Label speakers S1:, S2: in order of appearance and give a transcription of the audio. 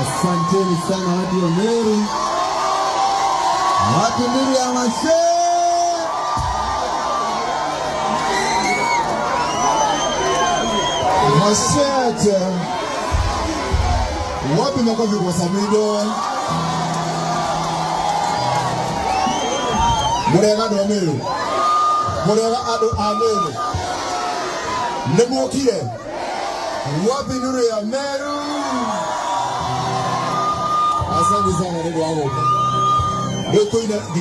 S1: Asanteni sana watu wa Meru, watu Meru ya Mashe.
S2: Mashete. Wapi makofi kwa Samido? Murega andu a Meru. Murega andu a Meru. Nĩmuokire? Wapi nuru ya Meru? Asante sana nĩ ũndũ wa gũka. Rĩu tũine nginya.